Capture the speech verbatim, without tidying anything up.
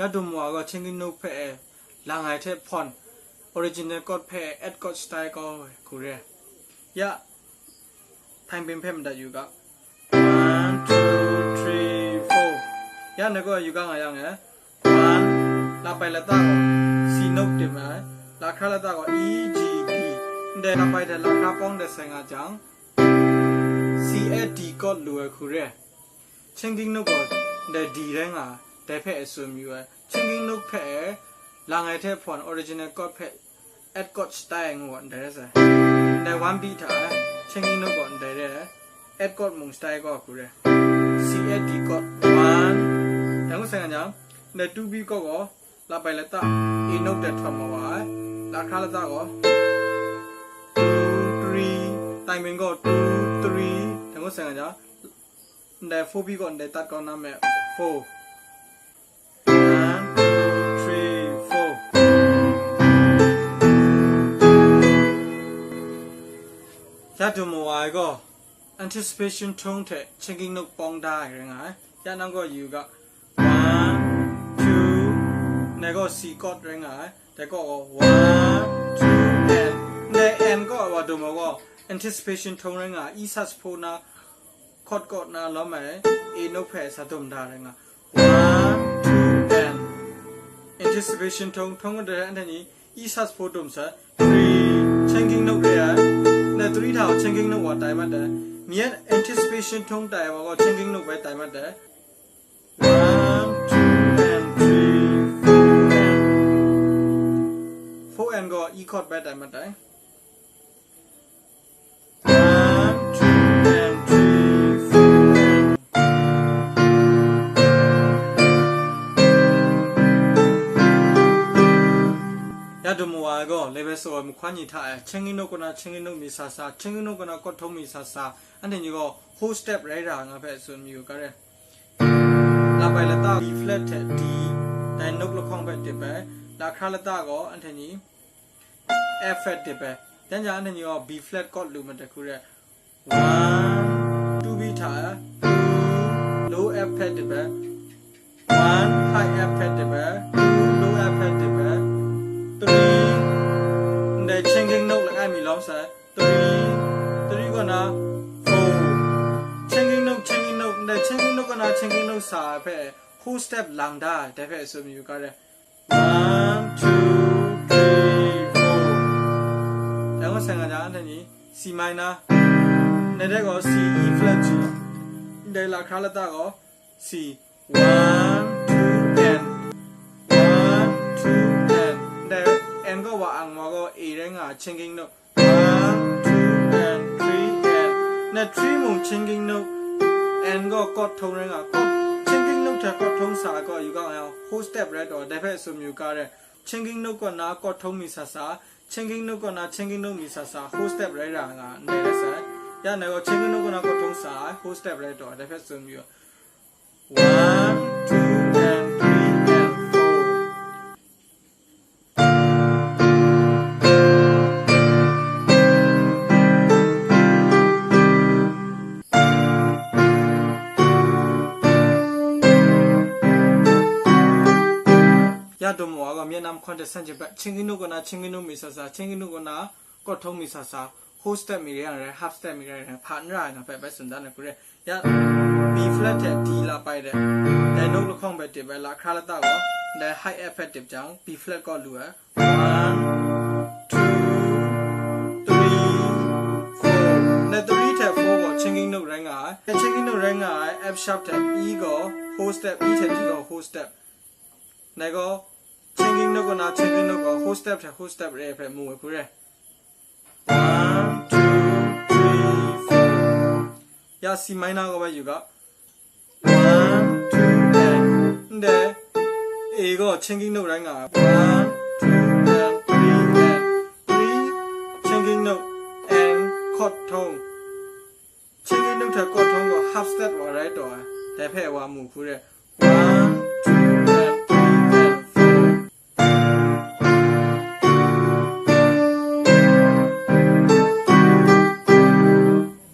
Ya dum wa gaw, chyen kingnup hpe lang ai hte hpawn, original chord hpe add chord shatai kau ai hku re. Ya, timing hpe madat yu ga. One, two, three, four. Ya, ndai gaw yu ga nga yang e. One, lapai lata gaw C note dip ai, lahkra lata gaw E, G, B. Ndai lapai hte lahkra pawng de sai nga jang, C, A, D chord lu ai hku re. Chyen kingnup gaw ndai D rai nga ai, dai hpe e tsun mayu ai. Chyen kingnup hpe e lang ai hte hpawn, original chord hpe add chord shatai ai ngu gaw ndai rai sai. Ndai one beat hta e chyen kingnup gaw ndai re ai, add chord mung shatai gaw hku re. C, A, D chord one. Dai ngu sai nga jang, ndai two beat chord gaw lapai lata A note de htawn ma wa ai. Lahkra lata gaw two, three, timing gaw two, three. Dai ngu sai nga jang, ndai four beat gaw ndai tat kau na me, four. One, two, three, four. Ya dum wa ai gaw, anticipation tone hte chyen kingnup pawng da ai rai nga ai. Ya nang gaw yu ga. One, two, ndai gaw C chord rai nga ai. Dai gaw one, two, and. Ndai and gaw wa dum wa gaw, anticipation tone rai nga ai. E sus four na, chord chord na lawm ai A note hpe sa dum da rai nga. One, two, and. Anticipation tone, tone kau da anhte ni E sus four dum sa, three, chyen kingnup re ai. Ndai three hta chyen kingnup wa tai mat ai. Mi yan anticipation tone tai wa gaw chyen kingnup bai tai mat ai. One, two, and three, four, and. Four, and gaw E chord bai tai mat ai. One, two, and three, four, and. Ya dum wa ai gaw, level so ai mahkawn ni hta e, chyen kingnup kaw na chyen kingnup mi sa sa, chyen kingnup kaw na chord tone mi sa sa, anhte ni gaw whole step rai ra nga hpe tsun mayu ga re. Lapai lata B flat hte D, dai note lahkawng hpe dip ai, lahkra lata gaw anhte ni F flat dip ai. Yan jang anhte ni gaw B flat chord lu mat ai hku re. One, two beat hta, two, low F flat dip ai. One, high F flat dip ai. Two, low F flat dip ai. Three, ndai chyen kingnup langai mi lawm sai. Three, three kaw na, four. Chyen kingnup, chyen kingnup, ndai chyen kingnup kaw na chyen kingnup sa ai hpe, whole step lang da ai, dai hpe tsun mayu ga re. One, two, three, four. Dai gaw sai nga jang, anhte ni C minor. Ndai de gaw C, E flat G. Ndai lahkra lata gaw C. One, two, and. One, two, and. Ndai and gaw wa ang wa gaw A rai nga ai, chyen kingnup. One, two, and three, and. Ndai three mung chyen kingnup, and gaw chord tone rai nga. Chord, chyen kingnup hte chord tone sa ai gaw yu ga nga yang, whole step rai taw, dai hpe tsun mayu ga re. Chyen kingnup kaw na chord tone mi sa sa, chyen kingnup kaw na chyen kingnup mi sa sa, whole step rai ra nga, ndai rai sai. Ya ndai gaw chyen kingnup kaw na chord tone sa ai, whole step rai taw, dai hpe tsun mayu. One, two, and three, and four. Ya dum wa gaw, Vietnam context san hte hpe, chyen kingnup kaw na chyen kingnup mi sa sa, chyen kingnup kaw na chord tone mi sa sa, whole step mi rai yang rai, half step mi rai yang rai, hpa n ra ai nga hpe bai tsun dan ai hku re. Ya, B flat hte D la pai de, dai note lahkawng hpe dip ai, lahkra lata gaw, dai high F flat dip jang, B flat kaw lu ai. One, two, three, four. Dai three hte four gaw chyen kingnup rai nga ai. Dai chyen kingnup rai nga ai, F sharp hte E gaw whole step, E hte D gaw whole step. Dai gaw, chyen kingnup kaw na chyen kingnup gaw, whole step hte whole step re ai hpe mu ai hku re. One, two, three, four. Ya C minor gaw bai yu ga. One, two, and. Ndai A gaw chyen kingnup rai nga ai. One, two, and three, and. Three, chyen kingnup, and chord tone. Chyen kingnup hte chord tone gaw half step wa rai taw ai. Dai hpe wa mu hku re. One,